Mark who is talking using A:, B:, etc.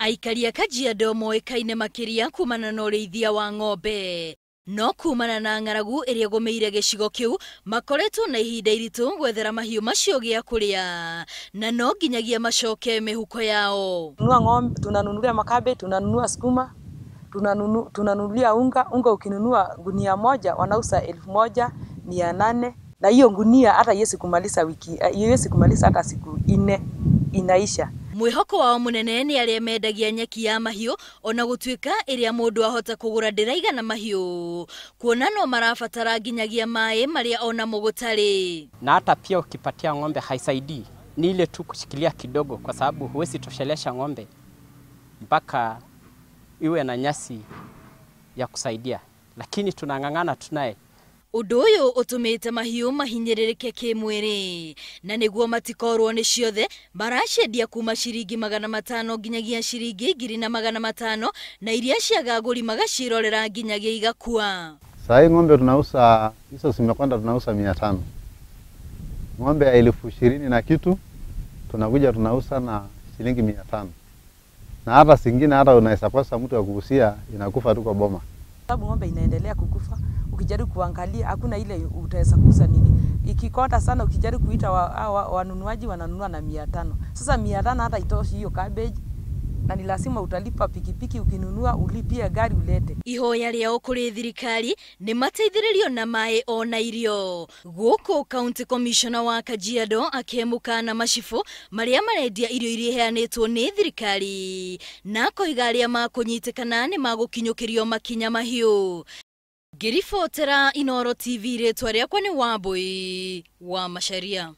A: Aikari a Kajiado moĩkaine makĩria kumana na ũrĩithia wa ng'ombe. No kumana na ng'aragu ĩrĩa ĩgũmĩire gĩcigo kĩu, makoretwo na ihinda iritũ gwethera mahiũ macio gĩa kũrĩa, na no nginyagia macoke mĩhuko yao.
B: Tunanunua ng'ombe, tunanunulia makabe, tunanunua sukuma, tunanunulia unga. Unga ukinunua gunia moja wanauza 1800, na hiyo gunia hata haiwezi kumaliza wiki, haiwezi kumaliza hata siku 4, inaisha.
A: Mwĩhoko wao mũnene nĩ arĩa mendagia nyeki ya mahiũ, ona gũtuĩka ĩrĩa mũndũ ahota kũgũra ndĩraigana mahiũ, kuona no marabatara nginyagia maĩ marĩa onamo gũtarĩ.
C: Na hata pia ukipatia ng'ombe haisaidii, ni ile tu kushikilia kidogo, kwa sababu huwezi toshelesha ng'ombe mpaka iwe na nyasi ya kusaidia, lakini tunang'ang'ana tunaye.
A: Ũndũ ũyũ ũtũmĩte mahiũ mahinyĩrĩrĩke kĩmwĩrĩ, na nĩguo matikorwo nĩ ciothe maraciendia kuma ciringi 500 nginyagia ciringi 1500, na iria ciaga agũri magacirorera nginyagia igakua.
D: Saa hii ng'ombe tunauza hizo zimekwenda, tunauza 500. Ng'ombe ya 20,000 na kitu tunakuja tunauza na shilingi 500. Na hata zingine hata unaweza kosa mtu wa kuuzia, inakufa tu kwa boma.
B: Sababu ng'ombe inaendelea kukufa, ukijaribu kuangalia hakuna ile utaweza kuuza nini. Ikikonda sana ukijaribu kuita wanunuaji wananunua na 500. Sasa 500 hata itoshi hiyo cabbage, na ni lazima utalipa pikipiki ukinunua, ulipie gari ulete.
A: Ihoya rĩao kũrĩ thirikari nĩ mateithĩrĩrio na maĩ ona irio. Gũkũ County Commissioner wa Kajiado akĩhemũka na macibũ marĩa marendia irio iria iheanĩtwo nĩ thirikari, na akoiga arĩa makũnyitĩkana nĩ magũkinyũkĩrio makinya mahiũ. Ngĩribotera Inooro TV, rĩtwa rĩakwa nĩ Wambui wa Macharia.